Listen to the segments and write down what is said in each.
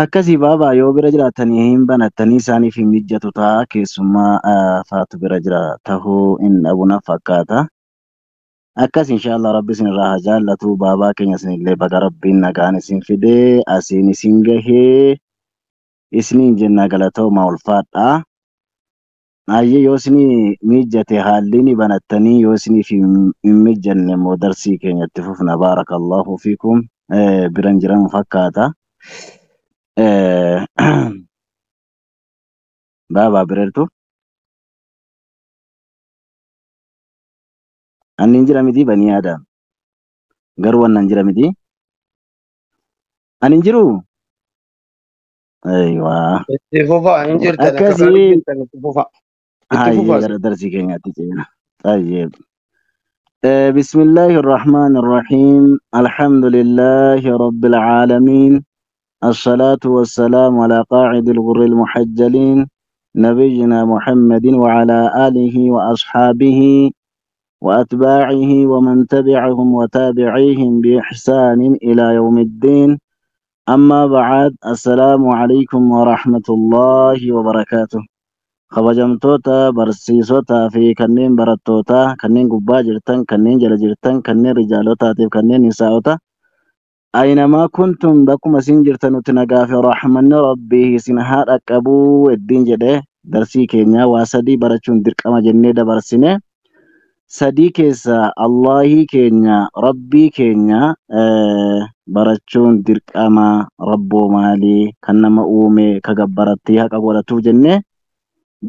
Akkasii baabaa yoo bira jiraatanii hin banattanii isaaniif hin mijjatu ta'a. Keessummaa faatu bira jira tahuu hin dhabu na fakkaata. Akkas inshaallah rabbi isin irraa haa jaallatu. Baabaa keenya isinillee baga rabbiin nagaan isin fidee asiin isin gahee isiniin jenna galatooma ulfaadha. Ayyee yoo isinii mijjate haalli ni banattanii yoo isiniif hin mijjanne immoo darsii keenyatti fufna. Baarakallahu fiikum. Biran jiran fakkaata. Baabaa bireertu. Anni hin jira miti banii yaada. Garuu wannan jira miti. Ani hin jiru. Ayiwaa. Itti fufaa hin jirtan akka gaarii Akkasii jirtan itti fufaa. Itti hayyee fufaa. gara darsii keenyaatti ceena. Tayyib. بسم الله الرحمن الرحيم الحمد لله رب العالمين الصلاة والسلام على قاعد الغر المحجلين نبينا محمد وعلى آله وأصحابه وأتباعه ومن تبعهم وتابعيهم بإحسان إلى يوم الدين أما بعد السلام عليكم ورحمة الله وبركاته. Kabajamtoota barsiisota fi kanneen barattootaa, kanneen gubbaa jirtan, kanneen jala jirtan, kanneen rijaalotaatiif kanneen nisaa'ota. Ayinamaa kuntum bakkuma isin jirtan nuti nagaa fi rahmanni rabbii isin haa dhaqqabuu eddiin jedhee darsii keenyaa waa sadii barachuun dirqama jennee dabarsine. Sadii keessa Allaahii keenya rabbii keenya barachuun dirqama rabboo maalii kan nama uume ka gabbaratti haqa godhatuuf jennee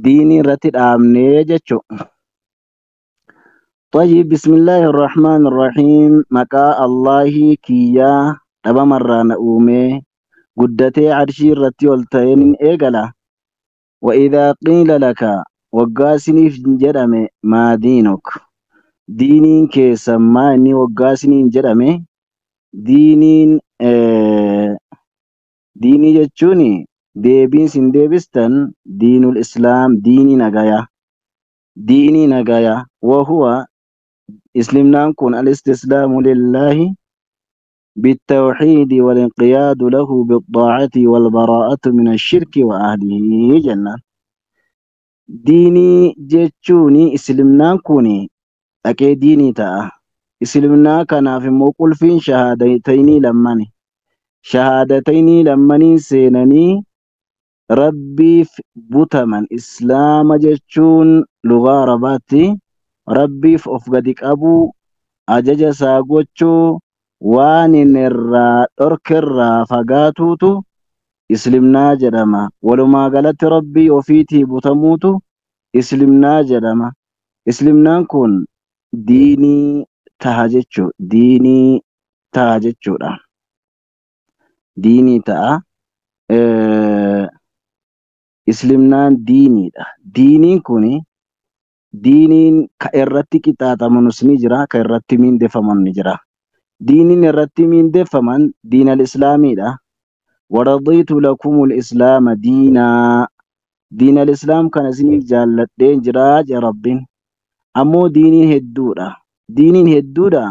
diinii irratti dhaabnee jechuudha. طيب بسم الله الرحمن الرحيم مقا الله كيا dhabamarraa na uume guddatee arshii irratti ol ta'een eegala. وإذا قيل لك waggaa isiniif jedhame maa diinuk diiniin keessan maa inni waggaa isiniin jedhame diiniin diinii jechuun deebiin isin deebistan diinul islaam diinii nagaya diinii nagaya wahuwa islimnaan kun alistislaamu lillaahi بالتوحيد والانقياد له بالطاعة والبراءة من الشرك وأهله جنة ديني جتشوني اسلمنان كوني أكي ديني تا اسلمنا كان في موقل فين شهادتين لمني شهادتين لمني سينني ربي بوتمن إسلام جتشون لغة رباتي ربي أفقدك أبو أجج ساقوتشو waan inni irraa dhorkerraa fagaatuutu islimnaa jedhama. Walumaa galatti rabbii ofiitii butamuutu islimnaa jedhama. Islimnaan kun diinii taha jechuu diinii taha jechuudha. Diinii ta'a. Islimnaan diiniidha. Diiniin kun diiniin ka irratti qixaaxamanus ni jira, ka irratti mindeeffaman ni jira. Diiniin irratti mindeeffaman diinal islaamiidha. Waradiitu lakumul islaama diinaa. Diinal islaam kana isiniif jaalladheen jiraa jee rabbiin. Ammoo diiniin hedduudha. Diiniin hedduudha.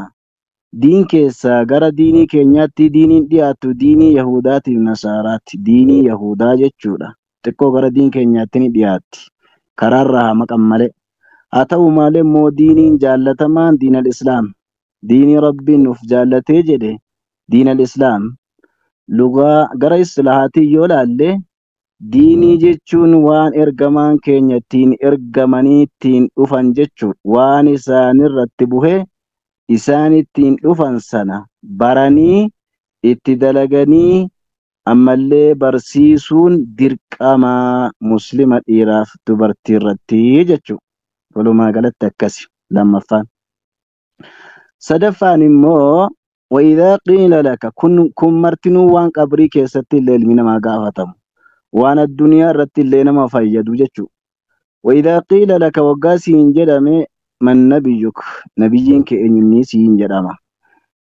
Diin keessaa gara diinii keenyaatti diiniin dhiyaattu diinii Yahudaatiif Nasaaraatti. Diinii Yahudaa jechuudha. Xiqqoo gara diin keenyaatti ni dhiyaatti. Karaarraa haa maqan malee. Haa ta'u malee immoo diiniin jaallatamaan diinal islaam. Diinii rabbiin nuuf jaallatee jedhe diinal islaam. Lugaa gara islahaatiin yoo laalle diinii jechuun waan ergamaan keenya ittiin ergamanii ittiin dhufan jechuudha. Waan isaanirratti buhe isaan ittiin dhufan sana baranii itti dalaganii ammallee barsiisuun dirqama muslima dhiiraaf dubartii irratti jechuudha. Walumaa galatti akkasi lammaffaan. Sadaffaan immoo وإذا قيل لك kun martinuu waan qabrii keessatti illee ilmi namaa gaafatamu waan addunyaa irratti illee nama fayyadu jechuudha. وإذا قيل لك waggaa siin jedhame man nabiyyuk nabiyyiin kee eenyunni siin jedhama.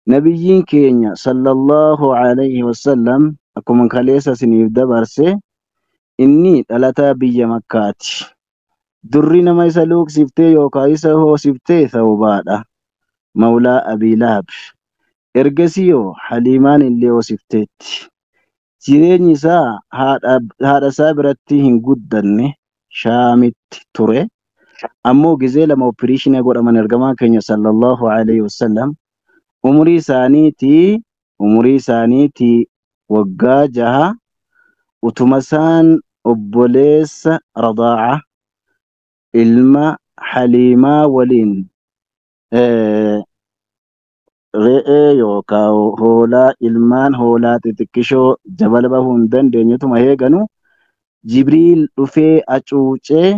Nabiyyiin keenya sallallahu alayhi wasallam akkuma kaleessa isiniif dabarse inni dhalataa biyya Makkaati. Durri nama isa luuqsiftee yookaan isa hoosiftee Thawbaadha. Mawlaa Abii Lahab. Ergasii yoo Haliimaan illee hoosifteetti. Jireenyi isaa haadha isaa biratti hin guddanne, Shaamitti ture. Ammoo gizee lama opereeshinii godhaman ergamaan keenya sallallahu alaihi wasallam umurii isaaniitii waggaa 6 utuma isaan obboleessa radaa'a ilma Haliimaa waliin re'ee yookaan hoolaa, ilmaan hoolaa xixiqqishoo jabala bahuu hin dandeenyetuma eeganu, Jibriil dhufee hacuucee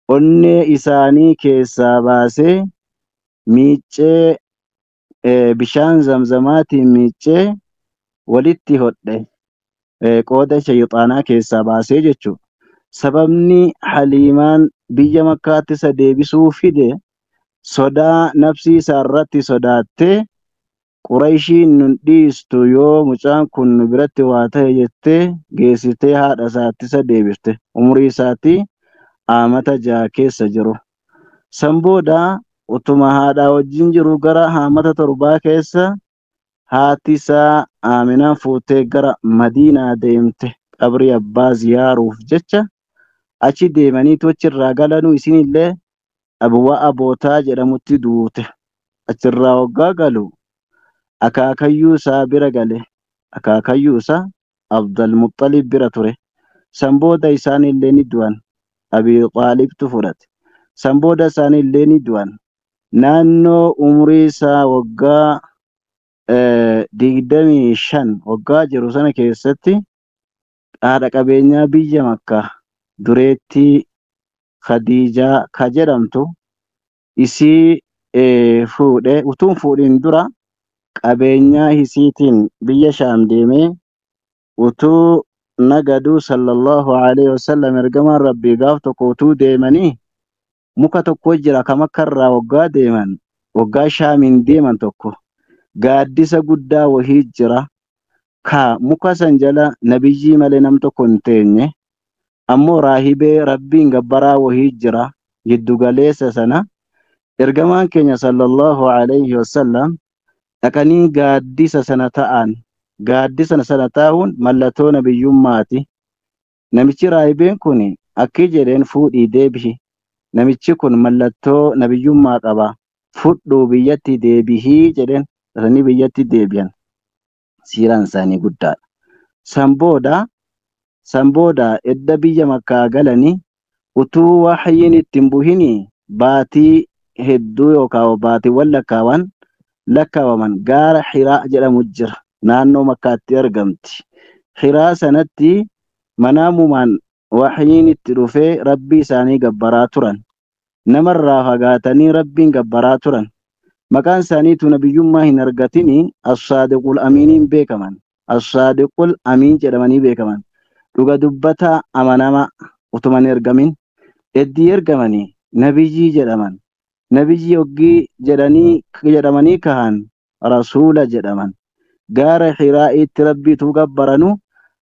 onnee isaanii keessaa baasee miiccee, bishaan zamzamaatiin miiccee walitti hodhe, qooda shayxaanaa keessaa baasee jechuudha. Sababni Haliimaan biyya Makkaatti isa deebisuu fide sodaa nafsii isaa irratti sodaattee, Qurayshiin nun dhiistu yoo mucaan kun nu biratti waa ta'e jettee geessitee haadha isaatti isa deebifte. Umurii isaatii amata 6 keessa jiru. San booda utuma haadhaa wajjin jiru gara amata 7 keessa haati isaa Aaminaan fuutee gara Madiinaa deemte, qabrii abbaa ziyaaruuf jecha. Achi deemaniitu achirraa galanuu isinillee Abwaa Abootaa jedhamutti duute. Achirraa waggaa galu akaakayyuu isaa bira gale. Akaakayyuu isaa Abdalmuxalib bira ture. San booda isaan illee ni du'an. Abii Xaalibtu fudhate. San booda isaan illee ni du'an. Naannoo umurii isaa waggaa 25 waggaa jiru sana keessatti haadha qabeenyaa biyya Makkaa, dureettii Khadiijaa ka jedhamtu isii fuudhe. Utuun fuudhin dura qabeenyaa isiitiin biyya Shaam deemee utuu nagaduu sallallahu alaihi wasallam ergamaan Rabbii gaaf tokko utuu deemanii muka tokko jira ka Makkarraa waggaa deeman, waggaa Shaamiin deeman tokko gaaddisa guddaa wahii jira, ka muka san jala nabiyyii malee nam tokko hin teenye, ammoo raahibee Rabbiin gabbaraa wahii jira giddu galeessa sana. Ergamaan keenya sallallahu alaihi wasallam dhaqanii gaaddisa sana ta'an. Gaaddisa sana taa'uun mallattoo nabiyyummaati. Namichi raahibeen kun akki jedheen: "Fuudhii deebi'i. Namichi kun mallattoo nabiyyummaa qaba. Fudhuu biyyatti deebihii" jedheen. Dhaqanii biyyatti deebi'an. Siiraan isaanii guddaadha. San booda edda biyya Makkaa galanii utuu waxyiin ittiin buhinii baatii hedduu yookaan baatiiwwan lakkaawaman gaara Hiraa jedhamu jira. Naannoo Makkaatti argamti. Hiraa sanatti manaamumaan waxyiin itti dhufee Rabbii isaanii gabbaraa turan. Namarraa fagaatanii Rabbiin gabbaraa turan. Maqaan isaaniitu nabiyyummaa hin argatini As-Saadiqul Amiiniin beekaman. As-Saadiqul Amiin jedhamanii beekaman. Dhuga dubbataa amanamaa utuma hin ergamin. Eddii ergamanii nabiyyii jedhaman. Nabiyyii hoggii jedhanii jedhamanii kahan rasuula jedhaman. Gaara Hiraa'itti Rabbiitu gabbaranu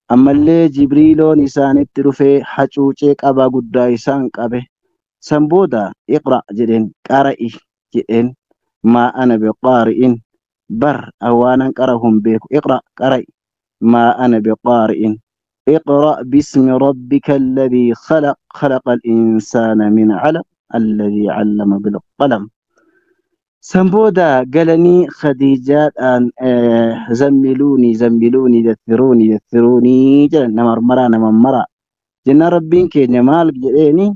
ammallee Jibriiloon isaanitti dhufee hacuucee qabaa guddaa isaan qabe. San booda "Iqra" jedheen, "Qara'i" jedheen. "Maa ana biqaari'in", bar awaanan qara'u hin beeku. "Iqra", qara'i. "Maa ana biqaari'in". "Iqra bismi rabbika alladhii khalaq, khalaqa al-insaana min calaq, alladhii callama bilqalam. San booda galanii Khadiijaadhaan "Zammiluunii, zammiluunii, dathiruunii, dathiruunii" jedhan, nama maraa nama maraa jennaan Rabbiin keenya maal jedheeni?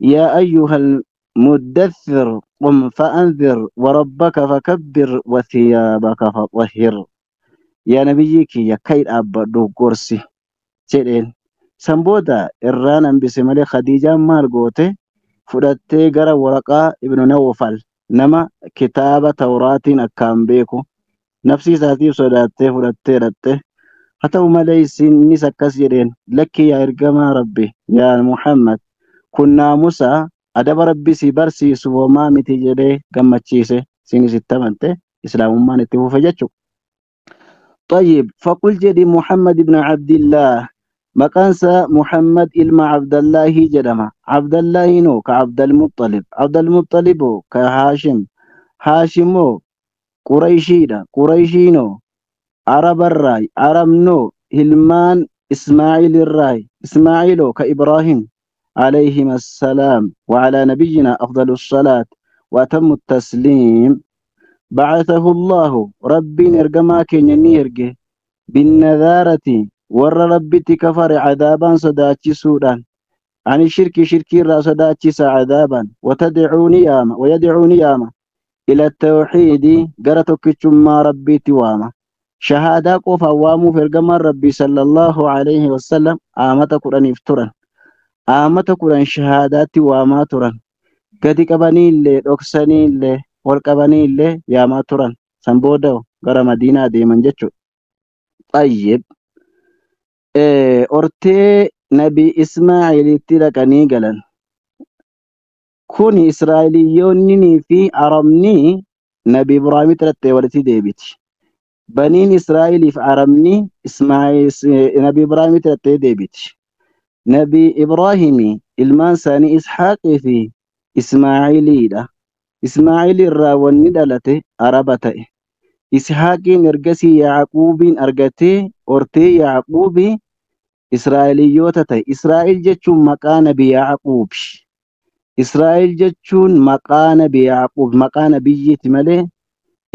"Yaa ayyuhal muddathir, qum fa'anzir, warabbaka fakabbir, wathiyaabaka faxahhir." Yaa nabiyyii kiyya, ka'i dhaabbadhu gorsi jedheen. San booda irraan hambise malee Khadiijaan maal goote? Fudhattee gara Waraqaa ibnu Nawfal, nama kitaaba Tawraatiin akkaan beeku, nafsi isaatiif sodaattee fudhattee dhaqxe. Haa ta'u malee innis akkas jedheen: "Lakki yaa ergamaa Rabbi, yaa Muhammad, kun naamusa adaba Rabbi si barsiisu homaa miti" jedhee gammachiise. Isinis itti amante, islaamummaan itti fufe jechuudha. طيب، فقل jedhi محمد بن عبد الله. Maqaansa Muhammad ilma Abdallahi jedhama. Abdallahinoo ka Abdalmuxalib, Abdalmuxaliboo ka Haashim, Haashimoo Qurayshiidha. Qurayshiinoo Arabarraayi. Arabnoo ilmaan Ismaa'iil irraayi. Ismaa'iiloo ka Ibraahim عليهما السلام وعلى نبينا أفضل الصلاة وأتم التسليم. بعثه الله ربي نرجما كيني يرجه بالنذارة ور ربي كفر عذابا صداتي سودان عن الشرك شركي را صداتي عذابا وتدعوني ياما ويدعوني ياما إلى التوحيد قرتك ثم ربي تواما شهادة قف وامو فرجما ربي صلى الله عليه وسلم آمة قرآن افترا آمة قرآن شهادات واما ترا gadi qabanii illee dhoksanii illee ol qabanii illee yaamaa turan. San booda gara Madiinaa deeman jechuudha. Xayyib ortee Nabi Ismaa'iilitti dhaqanii galan. Kun Israa'eliyoonnii fi Arabni Nabi Ibraahimitti dhattee walitti deebiti. Baniin Israa'eliif Arabni Nabi Ibraahimitti dhattee deebiti. Nabi Ibraahimi ilmaan isaanii Ishaaqii fi Ismaa'iiliidha. Ismaa'iil irraa wanni dhalate Araba ta'e. Ishaaqiin ergasii Yaaquubiin argatee hortee Yaaquubi Israa'eliyoota ta'e. Israa'el jechuun maqaa Nabi Yaaquubi. Israa'el jechuun maqaa Nabi Yaaquub, maqaa nabiyyiiti malee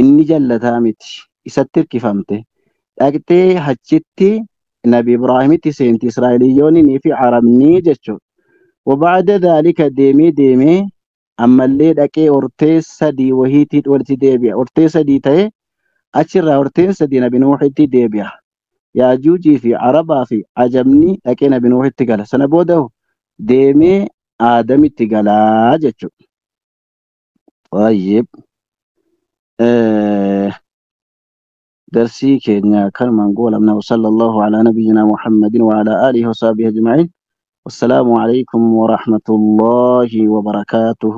inni jallataa miti. Isatti hirkifamte. Dhaqxee achitti Nabi Ibraahimitti seenti Israa'eliyoonnii fi Arabnii jechuudha. وبعد ذلك deemee deemee ammallee dhaqee hortee sadii wahiitii walitti deebi'a. Hortee sadii ta'e achirraa horteen sadii Nabi Nuuhitti deebi'a. Yaajuujii fi Arabaa fi Ajamni dhaqee Nabi Nuuhitti gala. Sana booda deemee Aadamitti galaa jechuudha. Tayyib. Darsii keenya kanumaan goolabna. Sallallahu ala nabiyyina Muhammadin wa ala alihi wa sahbihi ajma'in. والسلام عليكم ورحمة الله وبركاته.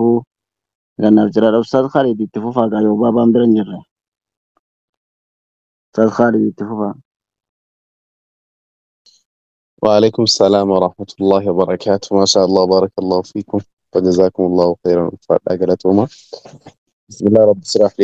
لأن الجلال أستاذ خالد اتفوفا قالوا بابا برنجر أستاذ خالد اتفوفا. وعليكم السلام ورحمة الله وبركاته. ما شاء الله، بارك الله فيكم وجزاكم الله خيرا. بسم الله رب اشرح لي